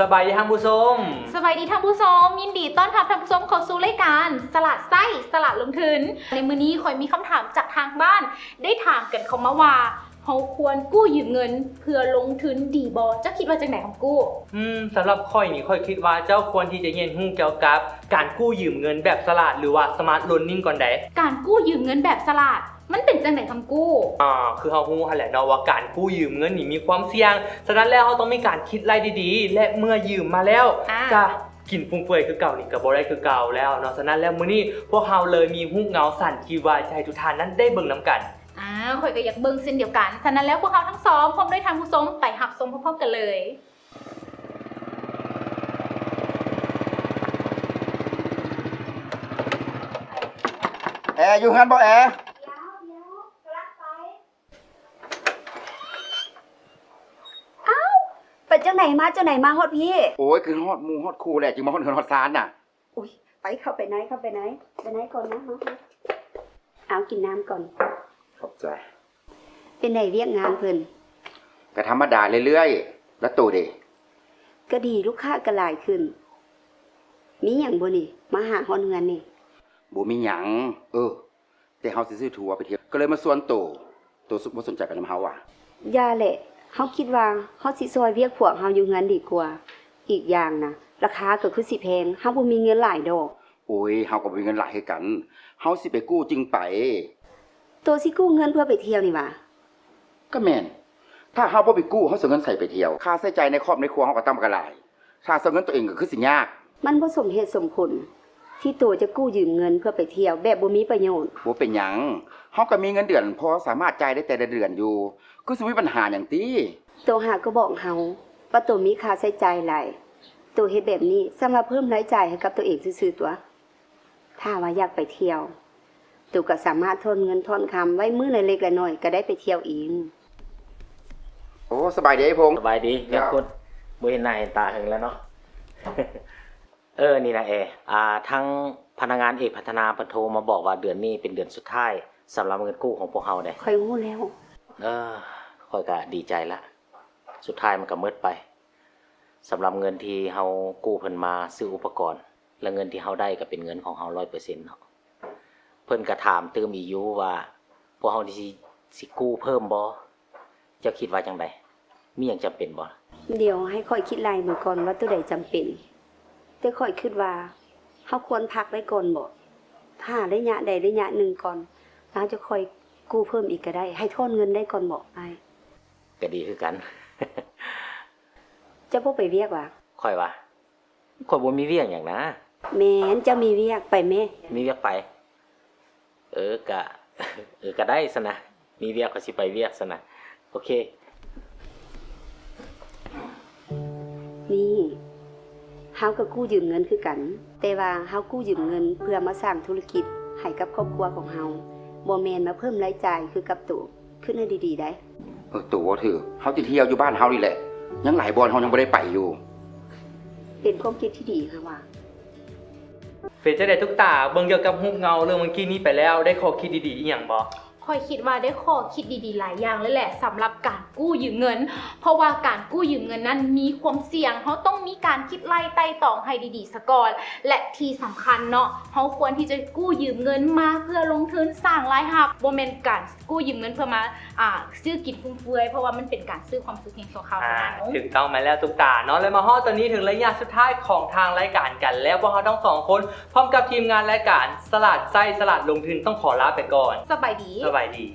ສະບາຍດີທ່ານຜູ້ຊົມ. ສະບາຍດີທ່ານຜູ້ຊົມ, ຍິນດີຕ້ອນຮັບທ່ານຜູ້ຊົມເຂົ້າສູ່ລາຍການສະຫຼາດໃຊ້ສະຫຼາດລົງທຶນ. ໃນມື້ນີ້ຂ້ອຍມີຄຳຖາມຈາກທາງບ້ານ ໄດ້ຖາມກັນເຂົ້າມາວ່າ ເຮົາຄວນກູ້ຢືມເງິນເພື່ອລົງທຶນດີບໍ່? ເຈົ້າຄິດວ່າຈັ່ງໃດຄຳກູ້? ອືມ ສຳລັບຂ້ອຍນີ້ ຂ້ອຍຄິດວ່າເຈົ້າຄວນທີ່ຈະຮຽນຮູ້ກ່ຽວກັບການກູ້ຢືມເງິນແບບສະຫຼາດ ຫຼືວ່າ smart loaning ກ່ອນໃດ. ການກູ້ຢືມເງິນແບບສະຫຼາດ ມັນເປັນຈັ່ງໃດຄຳກູ້? ອາ ຄືເຮົາຮູ້ຫັ້ນແຫຼະເນາະວ່າການກູ້ຢືມເງິນນີ້ມີຄວາມສ່ຽງ, ສະນັ້ນແລ້ວເຮົາຕ້ອງມີການຄິດໄລ່ດີໆ ແລະ ເມື່ອຢືມມາແລ້ວ ອາ ຈະກິນຟຸມເຟືອຍຄືເກົ່ານີ້ກໍບໍ່ໄດ້ຄືເກົ່າແລ້ວເນາະ. ສະນັ້ນແລ້ວມື້ນີ້ພວກເຮົາເລີຍມີຮູບເງົາສັ້ນທີ່ວ່າຈະໃຫ້ທຸກທ່ານນັ້ນໄດ້ເບິ່ງນຳກັນ. ອາ ຂ້ອຍກໍຢາກເບິ່ງເຊັ່ນດຽວກັນ. ສະນັ້ນແລ້ວພວກເຮົາທັງສອງ ພ້ອມດ້ວຍທ່ານຜູ້ຊົມ ໄປຮັບຊົມພ້ອມໆກັນເລີຍ. ແອ ຢູ່ເຮືອນບໍ່ແອ? ດຽວ ດຽວ ກຳລັງໄປ. ອ້າວ ໄປຈັ່ງໃດມາຈັ່ງໃດມາຮອດພີ້? ໂອ້ຍ ຄືຮອດໝູ່ຮອດຄູ່ແຫຼະ ຈຶ່ງມາຮອດເຮືອນຮອດຊານນະ. ອຸ້ຍ ໄປ ເຂົ້າໄປໃນ ເຂົ້າໄປໃນ ໄປໃນກ່ອນນະ ມາ ເອົາ ກິນນ້ຳກ່ອນ. ຂອບໃຈ. ເປັນໃດວຽກງານເພິ່ນ? ກະທຳມະດາເລື້ອຍໆ. ແລ້ວໂຕເດ? ກະດີ ລູກຄ້າກະຫຼາຍຂຶ້ນ. ມີຫຍັງບໍ່ນີ້ ມາຫາຮອດເຮືອນນີ້? ບໍ່ມີຫຍັງ. ເອີ ແຕ່ເຮົາຊິຊື້ທົວໄປທ່ຽວ ກໍເລີຍມາຊວນໂຕ. ໂຕບໍ່ສົນໃຈໄປນຳເຮົາຫວາ? ຢ່າແຫຼະ ເຮົາຄິດວ່າເຮົາຊິຊ່ອຍວຽກພວກເຮົາຢູ່ເຮືອນດີກວ່າ. ອີກຢ່າງນະ ລາຄາກໍຄືຊິແພງ ເຮົາບໍ່ມີເງິນຫຼາຍດອກ. ໂອ້ຍ ເຮົາກໍບໍ່ມີເງິນຫຼາຍຄືກັນ ເຮົາຊິໄປກູ້ຈຶ່ງໄປ. ໂຕຊິກູ້ເງິນເພື່ອໄປທ່ຽວນີ້ຫວາ? ກໍແມ່ນ. ຖ້າເຮົາບໍ່ໄປກູ້ ເຮົາຊິເອົາເງິນໃສໄປທ່ຽວ? ຄ່າໃຊ້ຈ່າຍໃນຄອບໃນຄົວເຮົາກໍຕ່ຳກະຫຼາຍ. ຖ້າເອົາເງິນໂຕເອງກໍຄືຊິຍາກ. ມັນບໍ່ສົມເຫດສົມຜົນ ທີ່ໂຕຈະກູ້ຢືມເງິນເພື່ອໄປທ່ຽວແບບບໍ່ມີປະໂຫຍດ. ບໍ່ເປັນຫຍັງ ເຮົາກໍມີເງິນເດືອນພໍສາມາດຈ່າຍໄດ້ແຕ່ລະເດືອນຢູ່ ຄືຊິມີບັນຫາຫຍັງຕິ? ໂຕຫາກໍບອກເຮົາວ່າໂຕມີຄ່າໃຊ້ຈ່າຍຫຼາຍ. ໂຕເຮັດແບບນີ້ສ່ຳວ່າເພີ່ມລາຍຈ່າຍໃຫ້ກັບໂຕເອງຊື່ໆ ຕົວະ. ຖ້າວ່າຢາກໄປທ່ຽວ ໂຕກໍສາມາດຖອນເງິນຖອນຄຳໄວ້ມື້ລະເລັກລະນ້ອຍ ກໍໄດ້ໄປທ່ຽວອີກ. ໂອ້ ສະບາຍດີອ້າຍພົງ. ສະບາຍດີ ເຈົ້າ. ຍາມພຸດ ບໍ່ເຫັນໜ້າເຫັນຕາເຫິງແລ້ວເນາະ. ເອີ ນີ້ນະແອ ອາ ທາງພະນັກງານເອກພັດທະນາເພິ່ນໂທມາບອກວ່າເດືອນນີ້ເປັນເດືອນສຸດທ້າຍສຳລັບເງິນກູ້ຂອງພວກເຮົາເດ້. ຂ້ອຍຮູ້ແລ້ວ. ເອີ ຂ້ອຍກະດີໃຈລະ ສຸດທ້າຍມັນກະໝົດໄປ. ສຳລັບເງິນທີ່ເຮົາກູ້ເພິ່ນມາຊື້ອຸປະກອນ ແລະ ເງິນທີ່ເຮົາໄດ້ກໍເປັນເງິນຂອງເຮົາຮ້ອຍເປີເຊັນເນາະ. ເພິ່ນກໍຖາມຕື່ມອີກຢູ່ວ່າ ພວກເຮົານີ້ຊິ ຊິກູ້ເພີ່ມບໍ່? ເຈົ້າຄິດວ່າຈັ່ງໃດ? ມີຫຍັງຈຳເປັນບໍ່? ດຽວໃຫ້ຂ້ອຍຄິດໄລ່ເບິ່ງກ່ອນວ່າໂຕໃດຈຳເປັນ. ແຕ່ຂ້ອຍຄິດວ່າເຮົາຄວນພັກໄວ້ກ່ອນເບາະ. ຖ້າໄລຍະໃດໄລຍະໜຶ່ງກ່ອນ ລາວຈະຄ່ອຍກູ້ເພີ່ມອີກກໍໄດ້. ໃຫ້ຖອນເງິນໄດ້ກ່ອນເບາະອ້າຍ. ກໍດີຄືກັນ. ເຈົ້າບໍ່ໄປວຽກຫວາ? ຂ້ອຍຫວາ? ຂ້ອຍບໍ່ມີວຽກຫຍັງນະ. ແມ່ນ ເຈົ້າມີວຽກ ໄປແມ້. ມີວຽກໄປ. ເອີ ກະ ເອີ ກະໄດ້ຊັ້ນນະ. ມີວຽກກໍຊິໄປວຽກຊັ້ນນະ. ໂອເຄ. ນີ້ ເຮົາກໍກູ້ຢືມເງິນຄືກັນ, ແຕ່ວ່າເຮົາກູ້ຢືມເງິນເພື່ອມາສ້າງທຸລະກິດໃຫ້ກັບຄອບຄົວຂອງເຮົາ, ບໍ່ແມ່ນມາເພີ່ມລາຍຈ່າຍຄືກັບໂຕ. ຄິດໃຫ້ດີໆໄດ໋. ເອີ ໂຕເວົ້າຖືກ. ເຮົາຊິທ່ຽວຢູ່ບ້ານເຮົານີ້ແຫຼະ, ຍັງຫຼາຍບ່ອນເຮົາຍັງບໍ່ໄດ້ໄປຢູ່. ເປັນຄວາມຄິດທີ່ດີ ເຮົາວ່າ. ເປັນຈັ່ງໃດຕຸກຕາ, ເບິ່ງກ່ຽວກັບຮູບເງົາເລື່ອງມື້ກີ້ນີ້ໄປແລ້ວ ໄດ້ຂໍ້ຄິດດີໆອີ່ຫຍັງບໍ່? ຂ້ອຍຄິດວ່າໄດ້ຂໍ້ຄິດດີໆຫຼາຍຢ່າງເລີຍແຫຼະ ສຳລັບການກູ້ຢືມເງິນ, ເພາະວ່າການກູ້ຢືມເງິນນັ້ນມີຄວາມສ່ຽງ, ເຮົາຕ້ອງມີການຄິດໄລ່ໄຕ່ຕອງໃຫ້ດີໆສາກ່ອນ ແລະ ທີ່ສຳຄັນເນາະ, ເຮົາຄວນທີ່ຈະກູ້ຢືມເງິນມາເພື່ອລົງທຶນສ້າງລາຍຮັບ, ບໍ່ແມ່ນການກູ້ຢືມເງິນເພື່ອມາ ອາ ຊື້ກິນຟຸມເຟືອຍ, ເພາະວ່າມັນເປັນການຊື້ຄວາມສຸກພຽງຊົ່ວຄາວເທົ່ານັ້ນ. ອາ ຖືກຕ້ອງມາແລ້ວຕຸກຕາເນາະ, ແລະ ມາຮອດຕອນນີ້ເຖິງໄລຍະສຸດທ້າຍຂອງທາງລາຍການກັນແລ້ວ, ພວກເຮົາທັງສອງຄົນ ພ້ອມກັບທີມງານລາຍການສະຫຼາດໃຊ້ສະຫຼາດລົງທຶນ ຕ້ອງຂໍລາໄປກ່ອນ. ສະບາຍດີ. ສະບາຍດີ.